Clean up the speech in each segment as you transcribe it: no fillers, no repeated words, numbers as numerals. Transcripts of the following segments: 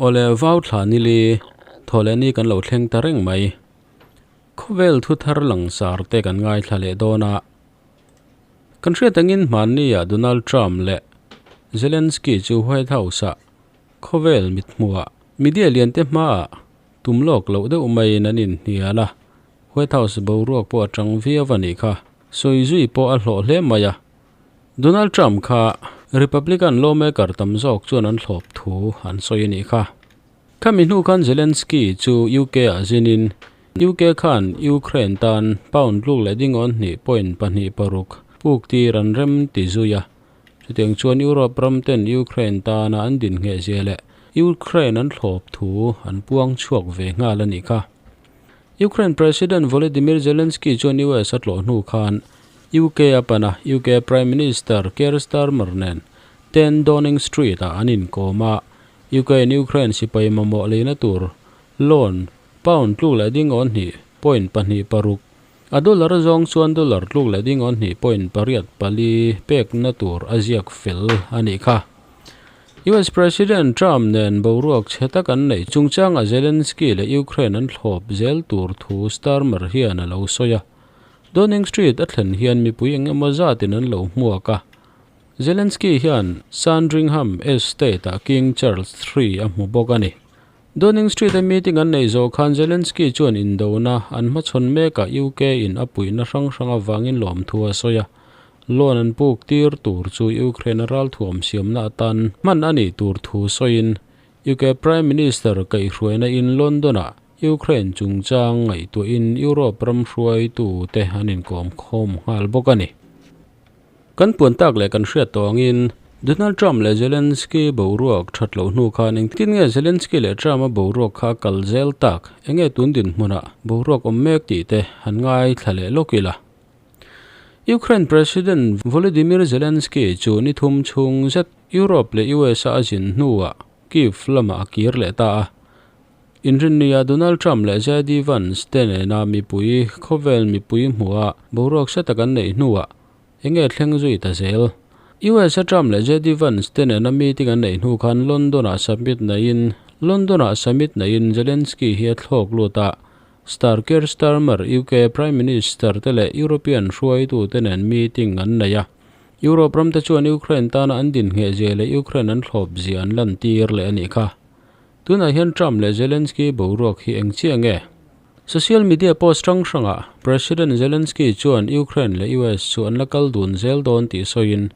Awle vau thla nili thawhlehni kan lo thleng ta reng mai. Khawvel thu thar langsar te kan ngaithla leh dawn a. Kan hriat angin hmanni ah Donald Trump leh Zelensky chu White House ah khawvel mithmuh ah media lian te hma ah tum lawk loh deuh maiin an inhnial a. White House boruak pawh a tang viau a nih kha. Sawi zui pawh a hlawh hle mai a. Donald Trump kha Republican lawmaker tam zawk chuan an thlawp thu an sawi a nih kha. Khami hnu khan Zelensky chu UK ah zinin UK khan Ukraine tan pound tluk leh dingawn hnih point pahnih paruk puk tir an rem ti zui a. Chutiang chuan Europe ram ten Ukraine tana an din ngheh zia leh Ukraine an thlawp thu an puang chhuak ve nghal a nih kha. Ukraine President Volodymyr Zelensky chuan US a tlawh hnu khan UK a pan a, UK Prime Minister Keir Starmer nen 10 Downing Street ah an inkawm a, UK in Ukraine sipai mamawh leina tur loan pound tluk leh dingawn hnih point pahnih paruk, a dollar zawng chuan dollar tluk leh dingawn hnih point pariat pali pekna tur a ziak fel a nih kha. US President Trump nen boruak chhe tak an neih chungchangah Zelensky leh Ukraine an thlawp zel tur thu Starmer hian a lo sawi a. Downing Street a thlen hian mipui eng emaw zatin an lo hmuak a. Zelensky hian Sandringham Estate-ah King Charles ii a hmu bawk a ni. Downing Street-a meeting an neih zawh khan Zelensky chuan indona an hmachhawn mekah UK in a puihna hrang hrang avangin lawmthu a sawi a. Loan an puk tir tur chu Ukraine-a ralthuam siamna atan hman a nih tur thu sawiin UK Prime Minister kaihhruaina in London-ah Ukraine chungchang ngaihtuahin Europe ram hruaitute an inkawm khawm nghal bawk a ni. Kan puan tak leh kan hriat tawh angin Donald Trump leh Zelensky boruak that loh hnu khan engtin nge Zelensky leh Trump-a boruak kha a kal zel tak? Enge tun dinhmunah boruak awm mek tih te han ngaithla leh lawk ila. Ukraine President Volodymyr Zelensky chu ni thum chhung zet Europe leh US a a zin hnuah Kyiv lamah a kir leh ta a. Inrinnia Donald Trump leh JD Vance te nena mipui khawvel mipui hmuha boruak hre tak an neih hnuah enge thleng zui ta zel. US a Trump leh JD Vance te nena meeting an neih hnu khan London-ah summit neiin London-ah summit neiin Zelensky hi a thlawk lut a, Star Keir Starmer, UK Prime Minister te leh European hruaitute nen meeting an nei a. Europe ram te chuan Ukraine tana an dinhngheh zia leh Ukraine an thlawp zia an lantir leh a nih kha. Tunah hian Trump leh Zelensky boruak hi eng chiah nge? Social media post hrang hrangah President Zelensky chuan Ukraine leh US chu an la kal dun zel dawn tih sawiin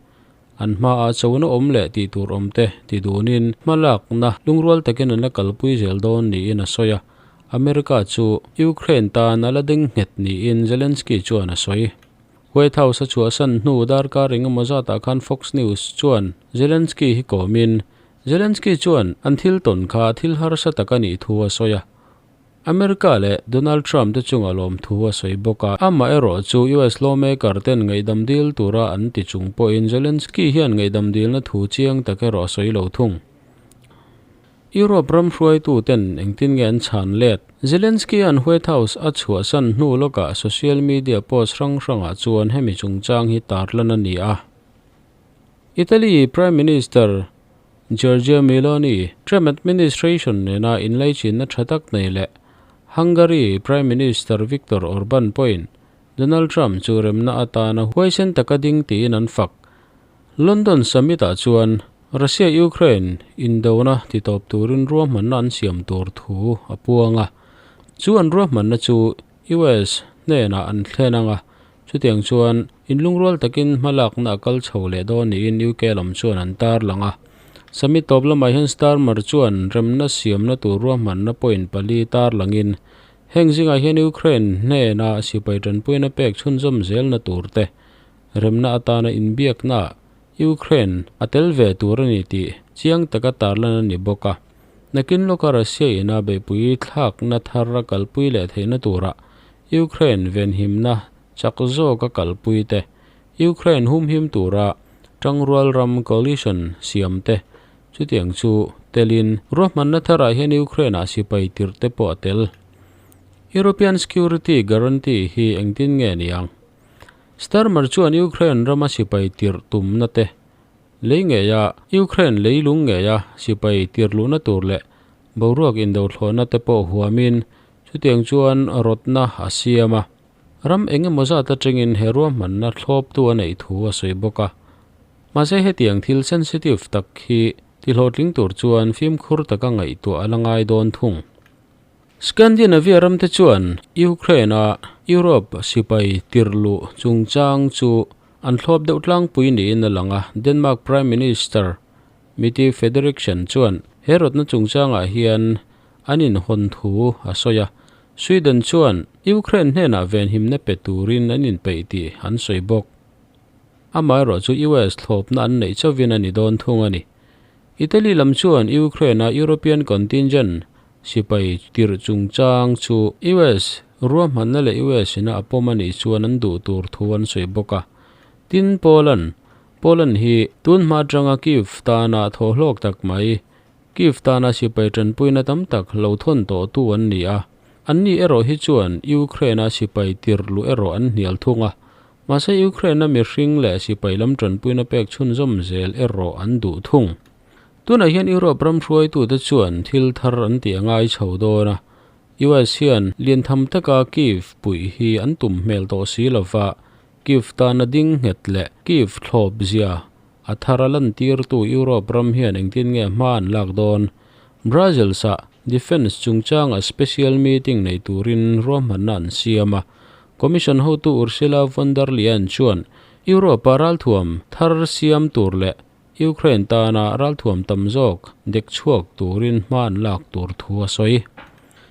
an hmaah chona awm leh tih tur awm te ti dunin hmalakna lungrual takin an la kalpui zel dawn niin a sawi a. America chu Ukraine tan a la ding nghet niin Zelensky chuan a sawi. White House a chhuahsan hnu darkar engemaw zatah khan Fox News chuan Zelensky hi kawmin Zelensky chuan an thil tawn kha thil harsa tak a nih thu a sawi a. America leh Donald Trump te chunga lawm thu a sawi bawk a. Amaherawh chu US lawmaker ten ngaihdam dil tura an ti chung pawhin Zelensky hian ngaihdam dilna thu chiang tak erawh a sawi lo thung. Europe ram hruaitu ten engtin nge an chhan let? Zelensky an White House a chhuahsan hnu lawkah social media post hrang hrangah chuan hemi chungchang hi tarlan a ni a. Italy Prime Minister Giorgia Meloni, Trump administration nena inlaichinna tha tak nei leh Hungary Prime Minister Viktor Orban pawhin Donald Trump chu remna atana huaisen taka ding tiin an fak. London summit-ah chuan Russia-Ukraine indona titawp turin ruahmanna an siam tur thu a puang a, chu an ruahmanna chu US hnenah an thlen ang a, Chutiang chuan inlungrual takin hmalakna a kal chho leh dawn niin UK lam chuan an tarlang a. Summit tawp lamah hian Starmer chuan remna siamna tur ruahmanna point pali tarlangin heng zingah hian Ukraine hnena sipai tanpuina pek chhunzawm zelna tur te, remna atana inbiaknaah Ukraine a tel ve tur a ni tih chiang taka tarlan a ni bawk a. Nakin lawka Russia ina beihpui thlakna thar a kalpui leh theihna turah Ukraine venhimna chak zawka kalpui te, Ukraine humhim tura tangrual ram coalition siam te, chutiang chu telin ruahmanna tharah hian Ukraine-ah sipai tirh te pawh a tel. European Security Guarantee hi engtin nge ni ang? Starmer chuan Ukraine rama sipai tirh tumna te, lei ngeia Ukraine leilung ngeia sipai tirh luhna tur leh Boruak indo thlawhna te pawh huamin chutiang chuan rawtna a siam a. Ram engemaw zat atangin he ruahmanna thlawptu a neih thu a sawi bawk a. Mahse hetiang thil sensitive tak hi tihlawhtling tur chuan fimkhur taka ngaihtuah a la ngai dawn thung. Scandinavia ram te chuan Ukraine-a Europe sipai tirhluh chungchang chu an thlawp deuh tlangpui niin a lang a, Denmark Prime Minister Mette Frederiksen chuan he rawtna chungchangah hian an inhawn thu a sawi a, Sweden chuan Ukraine hnenah venhimna pe turin an inpeih tih an sawi bawk. Amaherawh chu US thlawpna an neih chauhin a ni dawn thung a ni. Italy lam chuan Ukraine-a European contingent sipai tirh chungchang chu US ruahmanna leh US ina a pawm a nih chuan an duh tur thu an sawi bawk a. Tin, Poland, Poland hi tun hma atanga Kyiv tana thawhhlawk tak mai, Kyiv tana sipai tanpuina tam tak lo thawn tawhtu an ni a. Anni erawh hi chuan Ukraine-a sipai tirh luh erawh an hnial thung a. Mahse Ukraine-a mihring leh sipai lam tanpuina pek chhunzawm zel erawh an duh thung. Tunah hian Europe ram hruaitute chuan thil thar an tih a ngai chho dawn a, US hian liantham taka Kyiv puih hi an tum hmel tawh si lova, Kyiv tana ding nghet leh Kyiv thlawp zia a thar a lantirtu Europe ram hian engtin nge hma an lak dawn? Brussels-ah Defence chungchanga special meeting nei turin ruahmanna an siam a, Commission hotu Ursula von der Leyen chuan Europe-a ralthuam thar siam tur leh Ukraine tana ralthuam tam zawk dek chhuak turin hma an lak tur thu a sawi.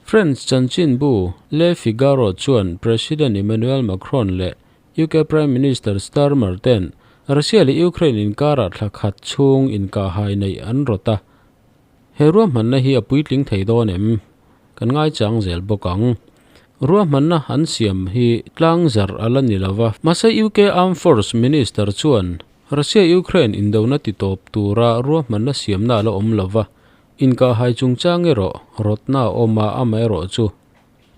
French chanchinbu Le Figaro chuan President Emmanuel Macron leh UK Prime Minister Starmer ten Russia leh Ukraine inkarah thla khat chhung inkahhai neih an rawt a, He ruahmanna hi a puitling thei dawn em? Kan ngaichang zel bawk ang. Ruahmanna an siam hi tlang zarh a la ni lo va. Mahse UK Armed Force Minister chuan Russia-Ukraine indona titawp tura ruahmanna siamna a la awm lo va, inkahhai chungchang erawh rawtna a awm a, amaherawh chu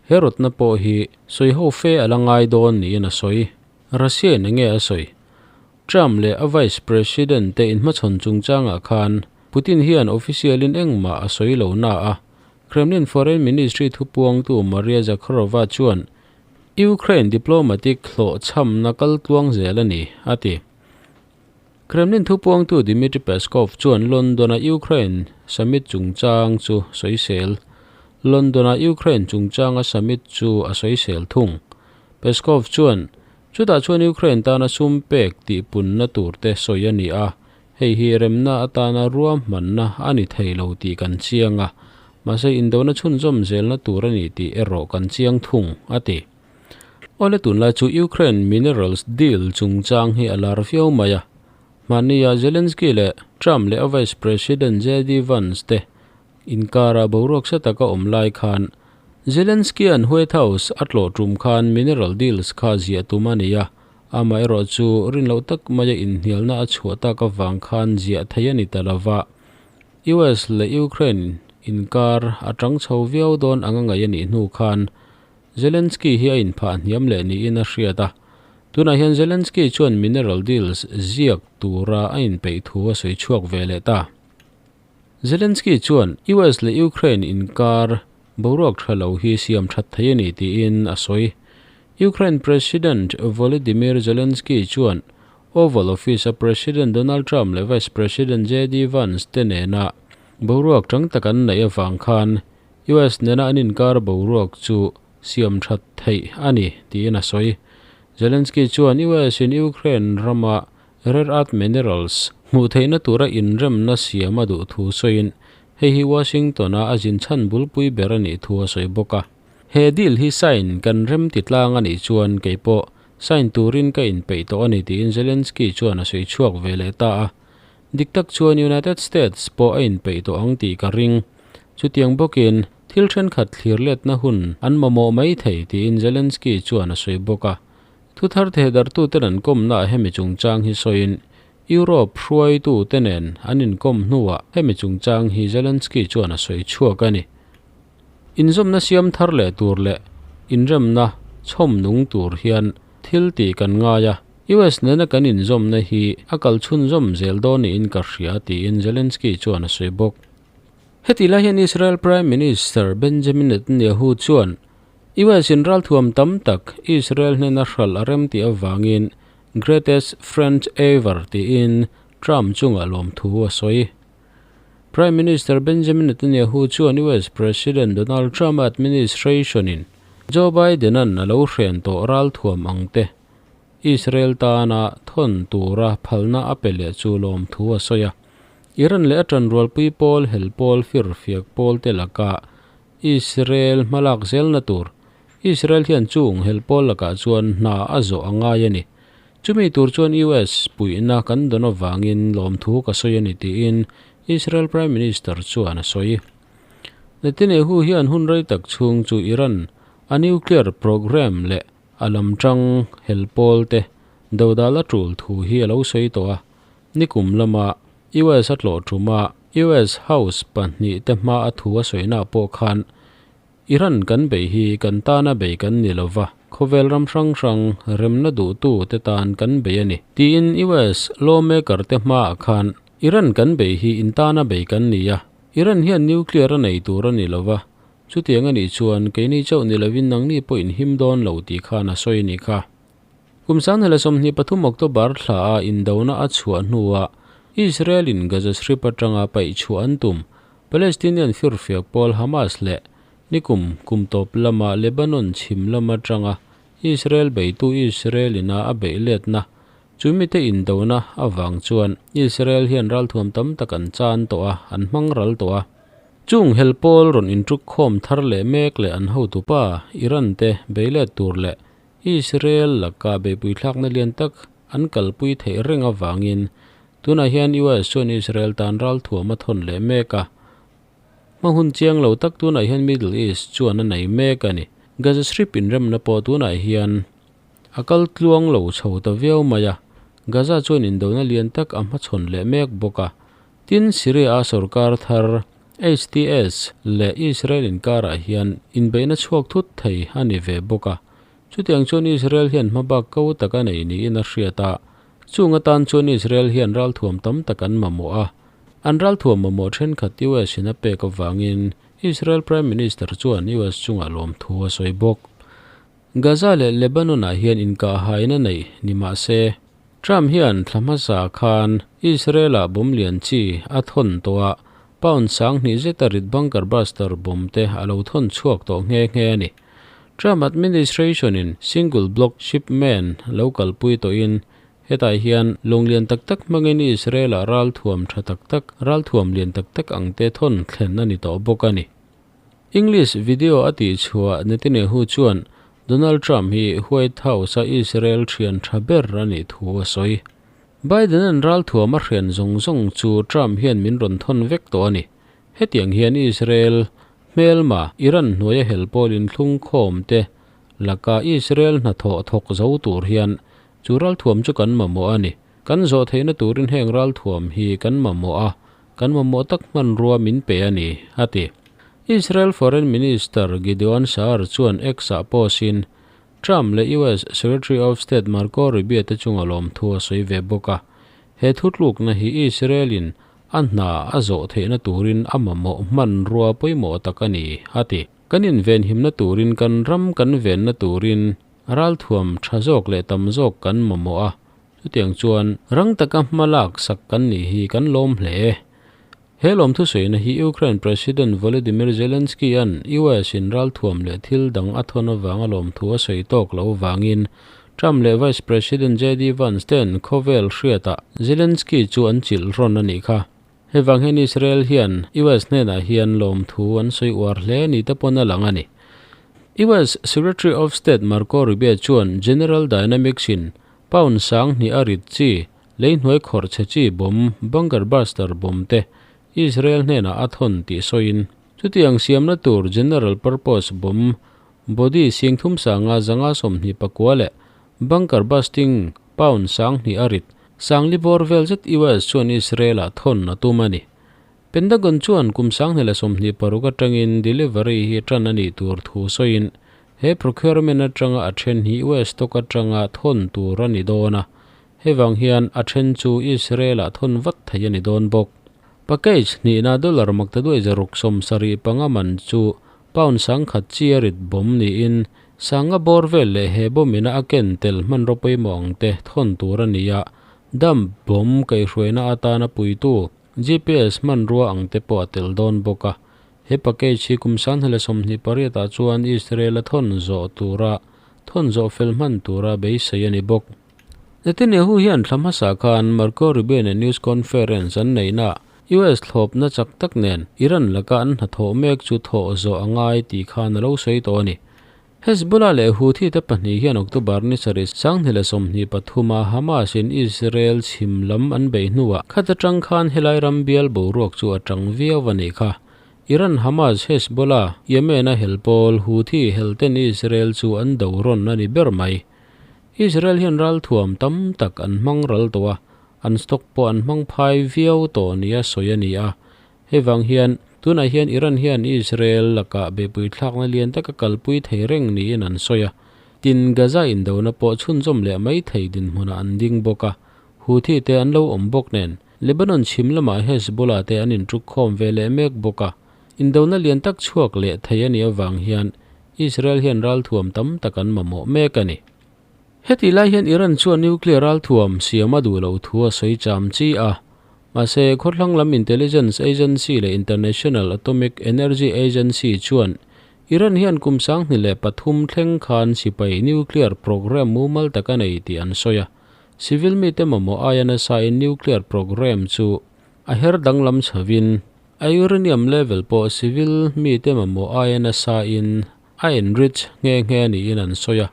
he rawtna pawh hi sawiho fe a la ngai dawn niin a sawi. Russia-in enge a sawi? Trump leh a Vice President te inhmachhawn chungchangah khan Putin hian official-in engmah a sawi lo na a, Kremlin Foreign Ministry thupuangtu Maria Zakharova chuan Ukraine diplomatic hlawhchhamna kal tluang zel a ni, a ti. Kremlin thupuangtu Dmitry Peskov chuan London-a Ukraine summit chungchang chu sawisel. London-a Ukraine chungchanga summit chu a sawisel thung. Peskov chuan Chutah chuan Ukraine tana sum pek tih punna tur te sawi a ni a, hei hi remna atana ruahmanna a ni thei lo tih kan chiang a, mahse indona chhunzawm zelna tur a ni tih erawh kan chiang thung, a ti. Awle tunlai chu Ukraine minerals deal chungchang hi a lar viau mai a, mahnia Zelensky leh Trump leh a Vice President JD Vance te Inkara boruak sa taka awm lai khan Zelensky-a'n White House a tlawh tum khan mineral deals kha ziah tum a ni a, amaherawh chu rin loh tak maia inhnialna a chhuah tak avang khan ziah theih a ni ta lo va. US leh Ukraine inkar a tang chho viau dawn anga ngaih a nih hnu khan Zelensky hi a inphah hniam leh niin a hriat a, tunah hian Zelensky chuan mineral deals ziak tura a inpeih thu a sawi chhuak ve leh ta. Zelensky chuan US leh Ukraine inkar boruak tha lo hi siam that thei a ni tiin a sawi. Ukraine President Volodymyr Zelensky chuan Oval Office-a President Donald Trump leh Vice President JD Vance te nena boruak tang tak an neih avang khan US nena an inkar boruak chu siam that theih a ni tiin a sawi. Zelensky chuan US-in Ukraine rama Rare Earth Minerals hmuh theihna tura inremna siam a duh thu sawiin hei hi Washington-a a zin chhan bulpui ber a nih thu a sawi bawk a. He deal hi sign kan rem ti tlang a nih chuan kei pawh sign turin ka inpeih tawh a ni tiin Zelensky chuan a sawi chhuak ve leh ta a. Dik tak chuan United States pawh a inpeih tawh ang tih ka ring. Chutiang bawkin thil thenkhat thlir letna hun an mamawh mai thei tiin Zelensky chuan a sawi bawk a. Thuthar thehdarhtuten an kawmnaah hemi chungchang hi sawiin, Europe hruaitute nen an inkawm hnuah hemi chungchang hi Zelensky chuan a sawi chhuak a ni. Inzawmna siam thar leh tur leh inremna chhawm nung tur hian thil tih kan ngai a, US nena kan inzawmna hi a kal chhunzawm zel dawn niin ka hria, tiin Zelensky chuan a sawi bawk. Heti lai hian Israel Prime Minister Benjamin Netanyahu chuan US in ralthuam tam tak Israel hnena hralh a rem tih avangin Greatest Friend Ever tiin Trump chungah lawmthu a sawi. Prime Minister Benjamin Netanyahu chuan US President Donald Trump administration in Joe Biden-a'n a lo hren tawh ralthuam ang te Israel tana thawn tura phalna a pe leh chu lawmthu a sawi a. Iran leh a tanrualpui pawl hel pawl firfiak pawl te laka Israel hmalak zelna tur Israel hian chung hel pawl lakah chuan hna a zawh a ngai a ni. Chumi tur chuan US puihna kan dawn avangin lawmthu ka sawi a ni tiin Israel Prime Minister chuan a sawi. Netanyahu hian hun rei tak chhung chu Iran a nuclear programme leh a lam tang hel pawl te dodal a tul thu hi a lo sawi tawh a. Nikum lama US a tlawh thuma US House pahnih te hma a thu a sawina pawh khan Iran kan bei hi kan tana bei kan ni lova, khawvel ram hrang hrang remna duhtu te tan kan bei a ni tiin US lawmaker te hmaah khan Iran kan bei hi in tana bei kan ni a, Iran hian nuclear a nei tur a ni lova, chutiang a nih chuan keini chauh ni lovin nangni pawh in him dawn lo tih khan a sawi a nih kha. Kum 2023 October thla a indona a chhuah hnuah Israel in Gaza Strip atanga paih chhuah an tum Palestinian firfiak pawl Hamas leh nikum kum tawp lama Lebanon chhim lam atanga Israel beitu Israel ina a beih letna chumite indona avang chuan Israel hian ralthuam tam tak an chan tawh a, an hmang ral tawh a. Chung hel pawl rawn intuk khawm thar leh mek leh an hotupa Iran te beilet tur leh Israel laka beipui thlakna lian tak an kalpui theih reng avangin tunah hian US chuan Israel tan ralthuam a thawn leh mek a. Hma hun chiang lo tak tunah hian Middle East chuan a nei mek a ni. Gaza Strip inremna pawh tunah hian a kal tluang lo chho ta viau mai a. Gaza chuan indona lian tak a hmachhawn leh mek bawk a. Tin, Syria-a sorkar thar HTS leh Israel inkarah hian inbeihna chhuak thut thei a ni ve bawk a. Chutiang chuan Israel hian hmabak ko tak a nei niin a hriat a. Chung atan chuan Israel hian ralthuam tam tak an mamawh a. An ralthuam mamawh thenkhat US in a pek avangin Israel Prime Minister chuan US chungah lawmthu a sawi bawk. Gaza leh Lebanon-ah hian inkahhaina neih ni mah se, Trump hian thla hmasa khan Israel-ah bomb lian chi a thawn tawh a, pound 2000 zeta rit bunker buster bomb te a lo thawn chhuak tawh nghe nghe a ni. Trump administration-in single block shipment lo kalpui tawhin hetah hian lawng lian tak tak hmangin Israel-ah ralthuam tha tak tak, ralthuam lian tak tak ang te thawn thlen a ni tawh bawk a ni. English video a tih chhuah Netanyahu chuan Donald Trump hi White House-a Israel thian tha ber a nih thu a sawi. Biden-a'n ralthuam a hrian zawng zawng chu Trump hian min rawn thawn vek tawh a ni. Hetiang hian Israel hmelma Iran hnuaia hel pawl inthlung khawm te laka Israel hnathawh thawk zo tur hian chu ralthuam chu kan mamawh a ni. Kan zawh theihna turin heng ralthuam hi kan mamawh a, kan mamawh tak hmanrua min pe a ni, a ti. Israel Foreign Minister Gideon Sa'ar chuan X-ah post-in Trump leh US Secretary of State Marco Rubio te chunga lawmthu a sawi ve bawk a. He thutlukna hi Israel-in a hna a zawh theihna turin a mamawh hmanrua pawimawh tak a ni, a ti. Kan invenhimna turin kan ram kan venna turin ralthuam tha zawk leh tam zawk kan mamawh a, Chutiang chuan rang taka hma lak sak kan nih hi kan lawm hle. He lawmthu sawiina hi Ukraine President Volodymyr Zelensky-a'n US-in ralthuam leh thil dang a thawn avanga lawmthu a sawi tawk lo vangin Trump leh Vice President JD Vance ten khawvel hriatah Zelensky chu an chilh rawn a nih kha. Hei vang hian Israel hian US hnenah hian lawmthu an sawi uar hle ni te pawn a lang a ni. US Secretary of State Marco Rubio chuan General Dynamics-in Pound 2000 a rit chi, lei hnuai khawrh chhe chi bomb, bunker buster bomb te Israel hnenah a thawn tih sawiin, chutiang siamna tur general purpose bomb body 35 529 leh bunker busting pound 2000 a rit sangli bawr vel zet US chuan Israel-ah thawn a tum a ni. Pentagon chuan kum 2026 atangin delivery hi tan a nih tur thu sawiin, he procurement atanga a then hi US stock atanga thawn tur a ni dawn a, hei vang hian a then chu Israel-ah thawn vat thei a ni dawn bawk. Package hnihna dollar maktaduai 675 man chu pound 10,000 chi a rit bomb niin sanga bawr vel leh he bomb ina a ken tel hmanraw pawimawh ang te thawn tur a ni a, dump bomb kaihhruaina atana puitu GPS hmanrua ang te pawh a tel dawn bawk a. He package hi kum 2028 ah chuan Israel a thawn zawh tura thawn zawh fel hman tura beisei a ni bawk. Netanyahu hian thla hmasa khan Marco Rubio nen news conference an neihna US thlawpna chak tak nen Iran laka an hnathawh mek chu thawh zawh a ngai tih khan a lo sawi tawh a ni. Hezbollah leh Houthi te pahnih hian October ni sarih 2023 a Hamas in Israel chhim lam an beih hnuah khat atang khan helai ram bial boruak chu a tang viau a nih kha. Iran, Hamas, Hezbollah, Yemen a hel pawl Houthi hel ten Israel chu an do rawn a ni ber mai. Israel hian ralthuam tam tak an hmang ral tawh a, an stock pawh an hmang phai viau tawh nia sawi a ni a. Hei vang hian, tunah hian Iran hian Israel lakah beihpui thlakna lian taka kalpui thei reng niin an sawi a. Tin, Gaza indona pawh chhunzawm leh mai thei dinhmunah an ding bawk a. Houthi te an lo awm bawk nen, Lebanon chhim lamah Hezbollah te an intukkhawm ve leh mek bawk a. Indona lian tak chhuak leh thei a nih avang hian Israel hian ralthuam tam tak an mamawh mek a ni. Hetih lai hian Iran chuan nuclear ralthuam siam a duh loh thu a sawi cham chi a. Mahse, khawthlang lam intelligence agency leh International Atomic Energy Agency chuan Iran hian kum 2003 thleng khan sipai nuclear program mumal tak a nei tih an sawi a. Civil mite mamawh aia nasain nuclear program chu a her danglam chhovin a uranium level pawh civil mite mamawh aia nasain a enrich nghe nghe niin an sawi a.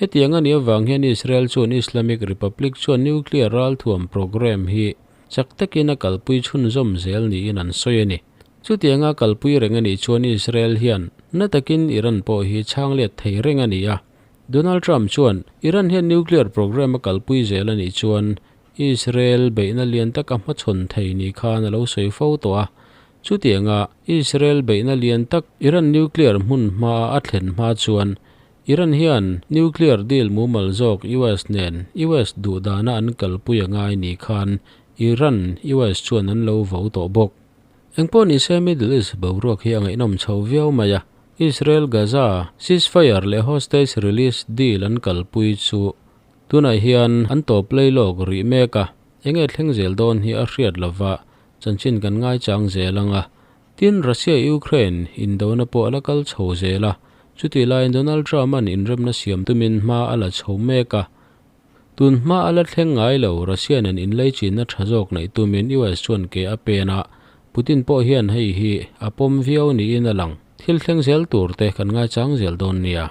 Hetiang a nih avang hian Israel chuan Islamic Republic chuan nuclear ralthuam program hi chak takin a kalpui chhunzawm zel niin an sawi a ni. Chutianga kalpui reng a nih chuan Israel hian na takin Iran pawh hi chhang let thei reng a ni a. Donald Trump chuan Iran hian nuclear program a kalpui zel a nih chuan Israel beihna lian taka hmachhawn thei ni khan a lo sawi fo tawh a. Chutianga Israel beihna lian tak Iran nuclear hmun hmaa a thlen hma chuan Iran hian nuclear deal mumal zawk US nen US duh dana an kalpui a ngai ni khan Iran US chuan an lo vo tawh bawk. Engpawh ni se Middle East boruak hi a ngaihnawm chho viau mai a, Israel Gaza ceasefire leh hostage release deal an kalpui chu Tunah hian an tawp lei lawk rih mek a, enge thleng zel dawn hi a hriat lova, chanchin kan ngaichang zel ang a. Tin, Russia-Ukraine indona pawh a la kal chho zel a, chutih laiin Donald Trump-a'n inremna siam tumin hma a la chho mek a. Tun hma a la thleng ngai lo, Russia nen inleichinna tha zawk neih tumin US chuan ke a pen a, Putin pawh hian hei hi a pawm viau niin a lang. Thil thleng zel tur te kan ngaichang zel dawn nia.